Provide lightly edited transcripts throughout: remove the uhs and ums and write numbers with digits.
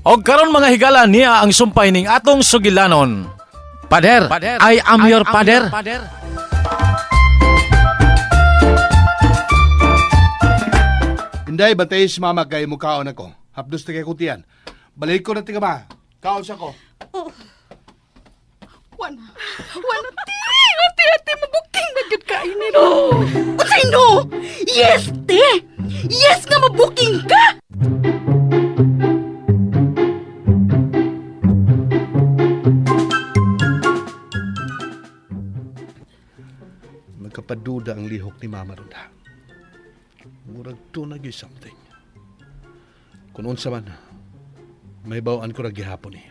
Og karon, mga higala, niya ang sumpay ning atong sugilanon. Pader, I am your pader. Inday, bantay si mama kay mukaon ako. Hapdos ta kay kutiyan. Balik ko na tiga ba? Kaon sa ko. Oh. Wana. Wana, ti. Ate, ate, mabuking na gyud ka ini no. Unsay no? Yes, te. Yes nga mabuking ka. Nagkapaduda ang lihok ni mama ron ha. Murag tunag yung something. Kung unsa man, may bawaan ko ra gihapon eh.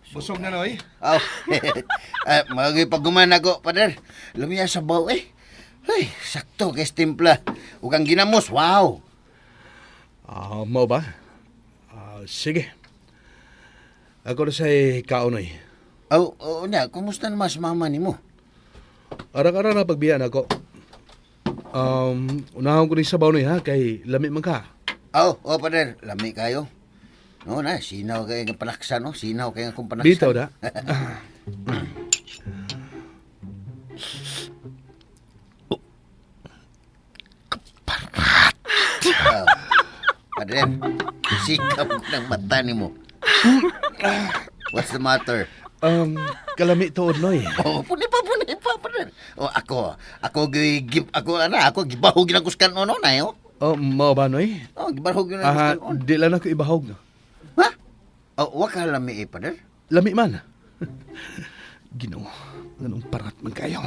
Busog na, Noy? Oh, magipagkuman ako, pader. Lumiya sa baw eh. Ay, sakto kay timpla. Ug ang ginamos, wow. Ah, mao ba? Ah, sige. Ako na sa'y kaonoy. Oh, oh, na, kumusta naman si mama nimo? Arang-arang na pagbiyan ako. Unahon ko ni sabaw noy ha, kay lami man ka. Oh, oh, pader, lami kayo. No na, sinaw kay nga panaksan, no? Sinaw kay nga kung panaksan. Bitaw da. Oh, pader, sikap ko ng mata nimo. What's the matter? Kalami tuod noy. Oh, puni pa, pader. Oh, ako, ako gi, gi ako ana, ako gibahog ginakuskan ono na yo. Oh, mao ba noy? Oh, gibahog Ah, ginakuskan on. di lang ako ibahog. Ha? Oh, wa ka lami eh, pader. Lami man. Ginoo, nganong parat man kayo.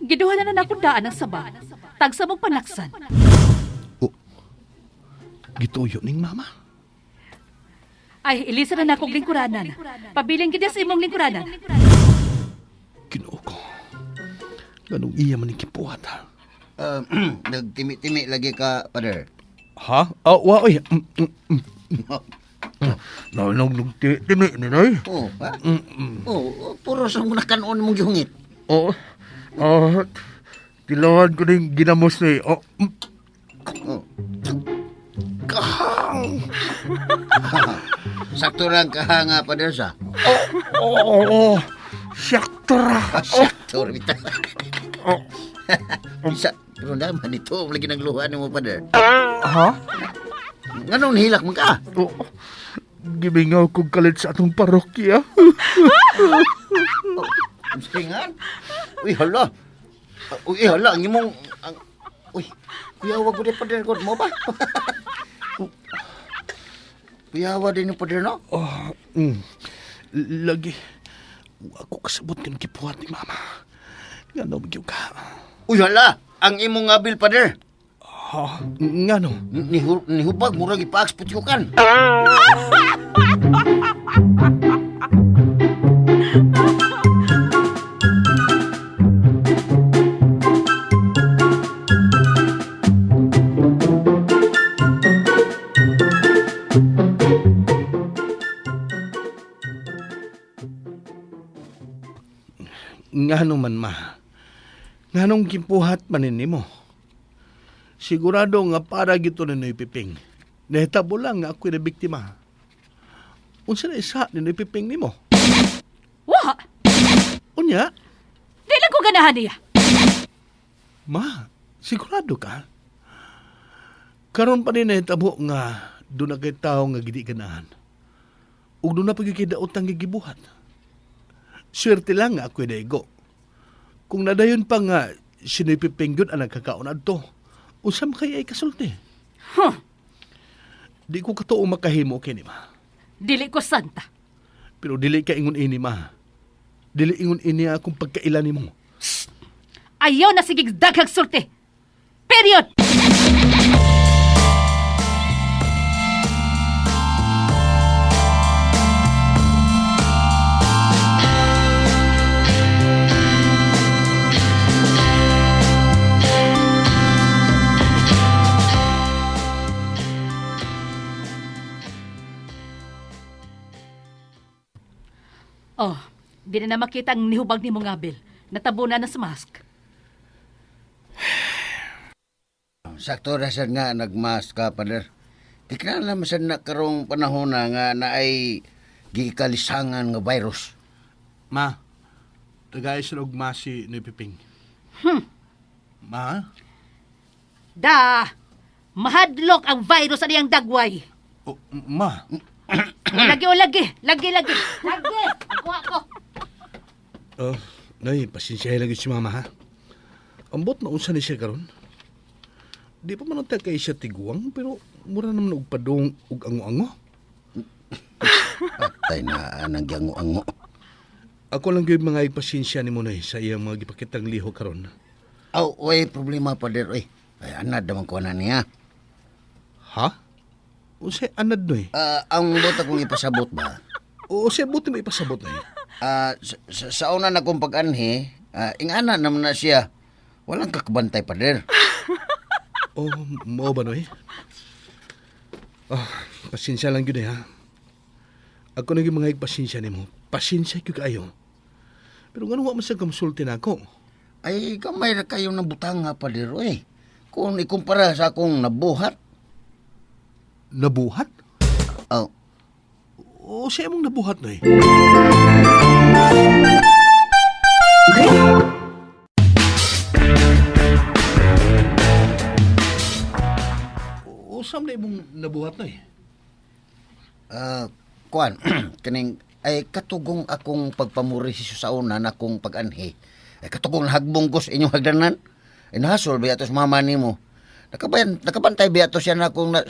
Giduha na na akong daan ang saba. Tagsa mong panaksan. Oh, gituyo ning mama. Ay, ilisa na nakong lingkuranan. Pabiling gid sa imong lingkuranan. Ginoo ko. Nganong iya man ning kipuhat ha? Nagtimi-timi lagi ka, pader. Ha? Oh, wa oy. Nanog nung timi ni noy. Oh, ha? Oh, puro sa muna kanon mong gihungit. Oo. Ah, tilawan ko ning ginamos ni. Oh. Oh. Kahang! Sakto lang kahanga, pader sa. Oo, oo, oo. Sakto ra. Sakto rin bitaw. Isa, pero naman ito, lagi ng luha ni mo, pader. Ha? Nganong nihilak man ka? Oo. Gimingaw kong kalit sa atong parokya. Singan? Uy, hala. Uy, hala, ang imong... Ang, uy, kuyawa ko din, pader ko. Mo ba? Kuyawa din yung pader, no? Oh, Lagi. Ako kasabot kan kipuhat ni mama. Ngano magyud ka? Uy, hala! Ang imong abil, pader. Ha? Ngano? Nihubag, murag ipaaks putyukan. Ngano man ma? Nganong kipuhat man nimo? Sigurado nga para gito ni Noy Piping. Nahitabo lang nga ako'y na biktima. Unsa na isa ni Noy Piping nimo? Wa! Unya? Di lang ko ganahan niya. Ma, sigurado ka? Karon pa ni nahitabo nga doon na kay tao nga gidi ganahan. Ug doon na pagkikidaot ang gigibuhat. Swerte lang nga ako'y naigo. Kung nadayon pa nga sino'y Piping yun ang nagkakaon adto, usam kay ay kasulti. Huh. Di ko katuo makahimo kini ma. Dili ko santa. Pero dili ka ingon ini ma. Dili ingon ini akong pagkaila nimo. Ayaw na sigig daghag sulti. Period! Oh, di na makita ang nihubag ni mong abil. Natabunan na sa mask. Sakto ra sad nga nagmask ka, Pader. Di ka na sad na karong panahon na nga naay gikalisangan nga virus. Ma, tagay sa og ma si Noy Piping. Ma? Da! Mahadlok ang virus sa niyang dagway. Oh, ma? Lagi o lagi. Lagi, lagi. Lagi! Ako ako. Oh, Nay, pasensya lagi si mama ha. Ambot na unsa ni siya karon. Di pa man unta kay siya tiguang pero mura naman og padung og ango-ango. Patay na anang giango-ango. Ako lang gyud mga pasensya ni mo Nay sa iyang mga gipakitang liho karon. Aw, way problema, Pader. Uy, ay anad naman ko na niya. Ha? Unsay anad Noy? Ah, ang buta kong ipasabot ba? O unsay buti mo ipasabot Noy? Ah, sa una na kong pag-anhi, ingana naman na siya. Walang kakabantay, Pader. Oh, mao ba Noy? Ah, pasensya lang gyud eh, ha. Ako na gyud mga pasensya nimo. Pasensya gyud kaayo. Pero ngano wa man sa kamsulti nako? Ay, gamay ra kayo ng butang nga, Pader. Uy, kung ikumpara sa akong nabuhat, Nabuhat? oh, O siya mong nabuhat Noy? O saan na imong nabuhat Noy? Ah, kuan, kaning ay katugong akong pagpamuri si sa una na akong pag-anhi. Ay katugong hagbong ko sa inyong hagdanan. Ay nahasol ba atos mama nimo. Nakabantay ba ato siya na akong na,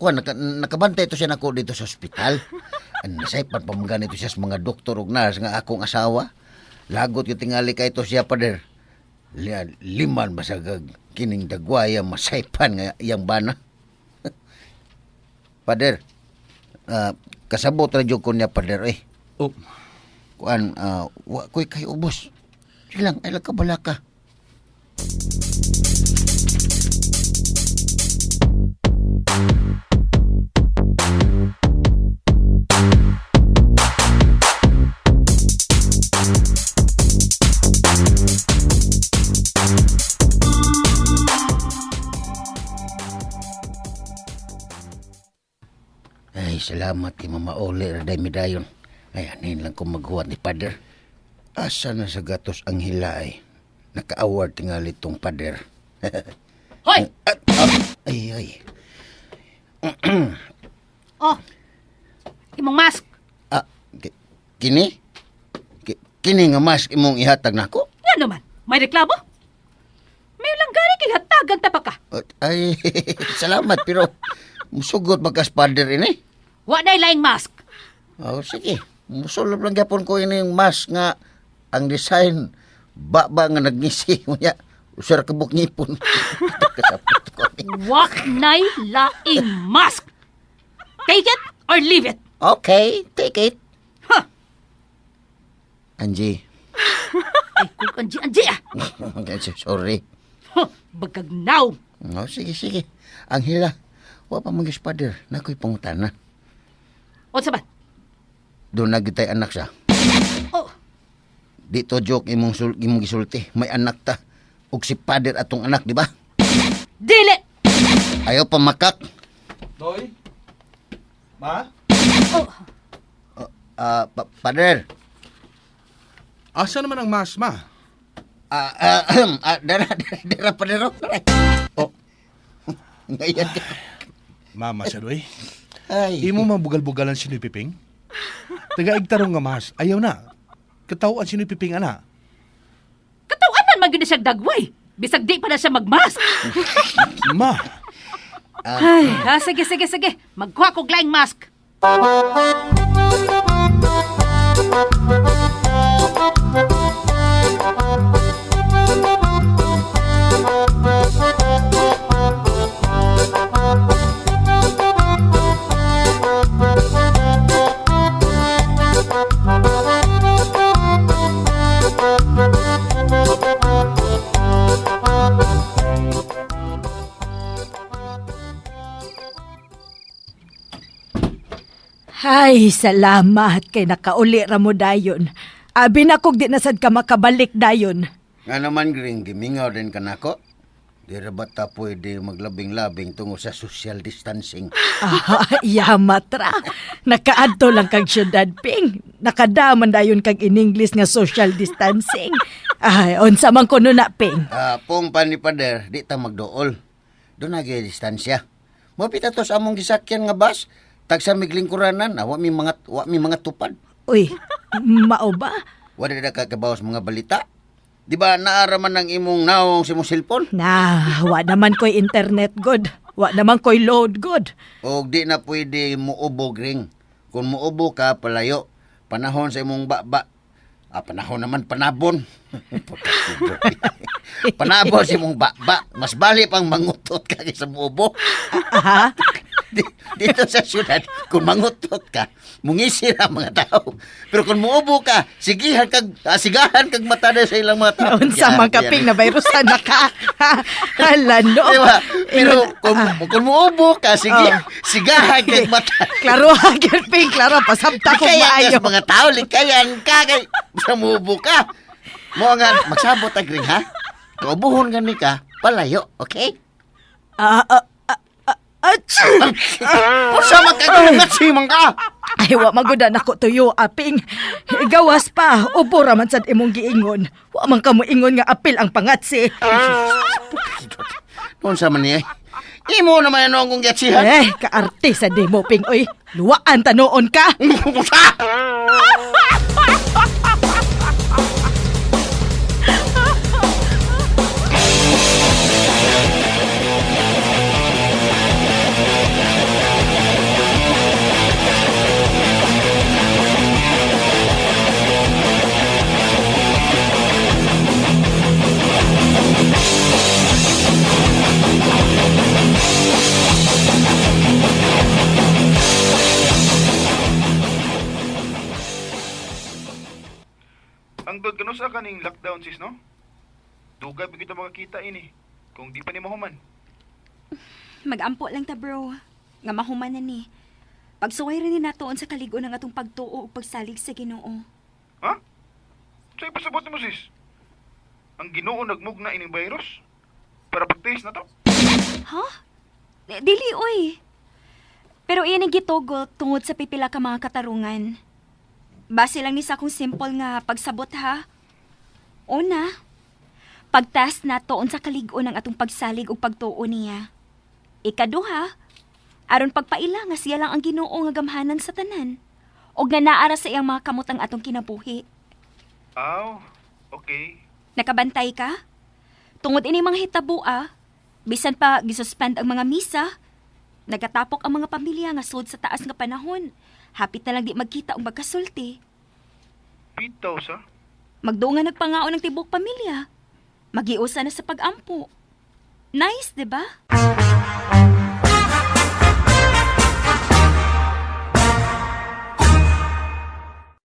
kuan, nakabantay to siya nako dito sa ospital. Ang nasaypan pa man ganito siya sa mga doktor ug nurse nga akong asawa. Lagot yung tingali kay to siya pader. Liman basagag kining dagwaya masaypan nga iyang bana. Pader, kasabot ra jud ko niya pader eh. Oh, Kuan, wa ko'y kay ubos. Silang ay kabala ka. Ay, salamat kay Mama Ole Raday Midayon. Ay, anin lang ko maghuwat ni Pader. Asa na sa gatos ang hila ay. Naka-award tingali tong Pader. Hoy! Ay, ay. Oh! Imong mask. Ah, kini? Kini nga mask imong ihatag nako? Nga naman. May reklamo? May lang gani kay hatagan ta pa ka. Ay, salamat pero musugot ba kas Pader ini? Wa na'y laing mask. Oh, sige. Musulod lang gyapon ko ini yung mask nga ang design ba ba nga nagngisi unya. Usar ka buk ngipon. Kasapot ko ni. Wa na'y laing mask. Take it or leave it. Okay, take it. Huh. Angie. Ay, kung anji, anji ah. Sorry. Huh, bagagnaw. Oh, sige, sige. Ang hila. Wa pa magyus pader. Nakoy pangutana. Unsa man? Doon na gitay anak siya. Oh, Dito joke imong gisulti. May anak ta. Ug si pader atong anak, di ba? dili. Ayaw pa makak. Noy? Ma? Oh, Ah, pader. Asa naman ang mask, ma? Ah, ah, ahem, dara, dara, dara, pader. Oh. Ngayon. Mama sa Noy. Ay. Imo mabugal-bugalan si Noy Piping? Tagaig tarong nga mas, ayaw na. Katawan si Noy Piping ana. katawanan man gyud na siyang dagway. Bisag di pa na siya magmask. Ma, Ay, sige, sige, sige. Magkuha kog laing mask. Ay, salamat kay nakauli ra mo dayon. Abi na kog di na sad ka makabalik dayon. Nga naman, Gring, gimingaw din ka nako. Di ra ba ta pwede maglabing-labing tungo sa social distancing? Ah, yamat ra. Nakaadto lang kag syudad, Ping. Nakadaman dayon kag in English nga social distancing. Ay, unsa man kuno na, Ping. Ah, pong pa ni Pader, di ta magdool. Doon na gyud distansya. Mapita to sa among gisakyan nga bus. Tagsa miglingkuranan, wa mi mga tupad. Uy, mao ba? Wala na kakabawas mga balita. Di ba naara man ang imong naong sa imong cellphone? Na, wa naman ko'y internet good. Wa naman ko'y load good. O di na pwede muubo, Gring. Kung muubo ka, palayo. Panahon sa imong baba. Ah, panahon naman, panabon. Panabon sa imong baba. Mas bali pang mangutot ka kaysa muubo. Aha. Dito sa syudad, kung mangutot ka, mungisi na ang mga tao. Pero kung muubo ka, sigihan kag, sigahan kag mata na sa ilang mga tao. Unsa man Yan, ka, Ping, yan. na virusan na ka. Hala, no. Di ba? Pero kung, Ah. kung muubo ka, sige, Oh. sigahan kag mata. Klaro, gyud, Ping, klaro. Pasabta kong Likayan ka maayo. sa mga tao, likayan ka kay sa muubo ka. Mo nga magsabot agring ha. Kaubuhon gani ka, palayo, okay? Ah, ah, ah, ah, achoo! Unsa man ka man ka? Ay, wa magudan ako tuyo, aping. Gawas pa, ubo ra man sad imong giingon. Wa man ka moingon nga apil ang pangatsi. Unsa man niya? Imo naman ano akong giatsihan. Eh, kaarte sa demo, Ping. Oy, luwaan tanoon ka. Unsa? Ang dod kano sa kaning lockdown sis no? Dugay pa kita makakita ini. Kung di pa ni mahuman. Magampo lang ta bro. Nga mahuman na ni. Pagsuway rin ni natoon sa kaligo ng atong pagtuo ug pagsalig sa Ginoo. Ha? Sa'yo pasabot mo sis. Ang Ginoo nagmugna ining virus para pagtiis na to. Ha? Dili oy. Pero iyan ang gitugot tungod sa pipila ka mga katarungan. Base lang ni sa akong simple nga pagsabot ha. Una, pagtas natoon sa kalig-on ng atong pagsalig ug pagtuo niya. Ikaduha, aron pagpaila nga siya lang ang Ginoo nga gamhanan sa tanan ug nga naara sa iyang mga kamot ang atong kinabuhi. Aw, okay. Nakabantay ka? Tungod ini mga hitabo ah, bisan pa gisuspend ang mga misa, nagatapok ang mga pamilya nga sud sa taas nga panahon. Hapit na lang di magkita og magkasulti. Pitaw sa. Magduo nga nagpangaon ng tibok pamilya. Magiusa na sa pagampo. Nice, di ba?